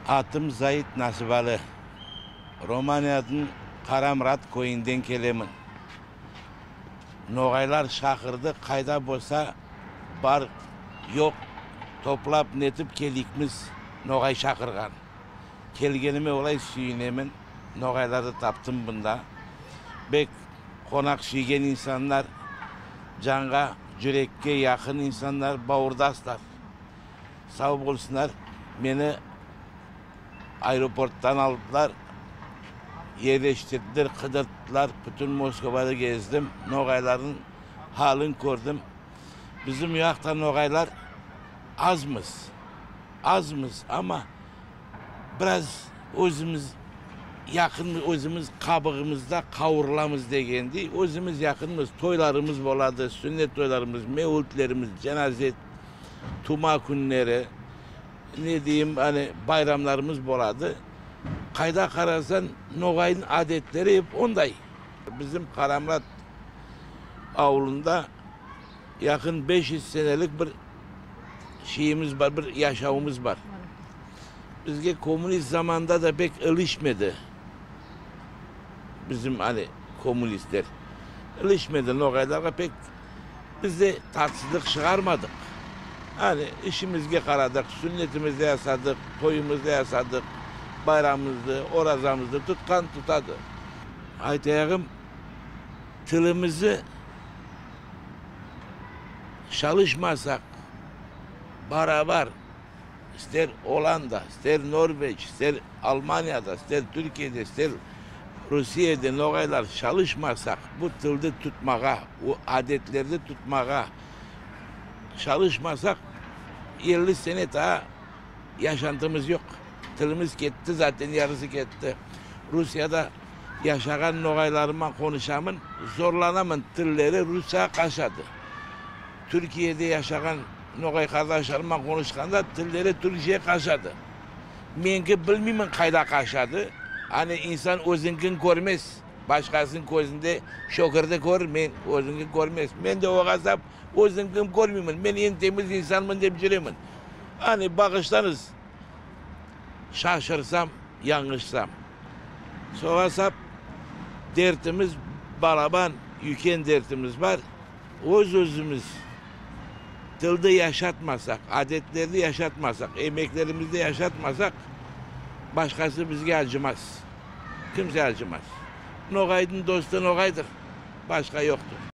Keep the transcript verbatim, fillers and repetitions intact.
Атым Зайыт Насыбалы. Романиядынъ Карамрат койинден келемен. Ногайлар шакырды, кайда болса бар, йок, топлап нетип келдик биз, ногай шакырган. Келгениме олай суьйинемен. Ногайларды таптым мунда. Бек конак суьйген инсанлар, жанга, юрекке якын инсанлар, бавырдаслар. Сав болсынлар. Мени аэропорттан алдылар, ерлестирдилер, кыдырттылар. Буьтин Москвады кездим, ногайлардынъ халин коьрдим. Бизим у якта ногайлар азмыз, азмыз, ама бираз оьзимиз якын, оьзимиз кабыгымызда кавырыламыз дегендей, оьзимиз якынмыз, тойларымыз болады, суьннет тойларымыз, мевлитлеримиз, жаназе, тума куьнлери, не дейим, ане, байрамларымыз болады. Кайда карасанъ, ногайдынъ аьдетлери хеп ондай. Бизим Карамрат авылында якын беш юз сенелик бир шейимиз бар, бир яшавымыз бар. Бизге коммунист заманда да бек илисмеди. Бизим, ане, коммунистлер илисмеди ногайларга пек. Биз де татсызлык шыгармадык. Ане, исимизге карадык, суьннетимизди ясадык, тойымызды ясадык, байрамымызды, оразамызды туткан тутады. Айтаягым, тилимизди шалысмасак, барабар, истер Оланда, истер Норвеж, истер Алманияда, истер Туьркиеде, истер Русиеде ногайлар шалысмасак, бу тилди тутмага, о аьдетлерди тутмага шалысмасак, элли сене тагы яшантымыз йок. Тилимиз кетти, затен ярысы кетти. Русияда яшаган ногайларым ман конышаман, зорланаман, тиллери русшага кашады. Туьркиеде яшаган ногай кардашларым ман конышканда, тиллери туьркшеге кашады. Меники билмеймен кайда кашады. Ане, инсан оьзинъкин коьрмес, башкасынынъ коьзинде шоькирди коьрер, мен оьзинъкин коьрмес. Мен де ога сап оьзинъкин коьрмеймен. Мен энъ темиз инсанман деп юремен. Ане, багышланъыз, шашырсам, янъылсам. Сога сап дертимиз балабан, уьйкен дертимиз бар. Оьз-оьзимиз тилди яшатмасак, аьдетлерди яшатмасак, эмеклеримизди яшатмасак, башкасы бизге аьжимас. Кимсе аьжимас. Ногайдынъ досты ногайдыр, башка йоктыр.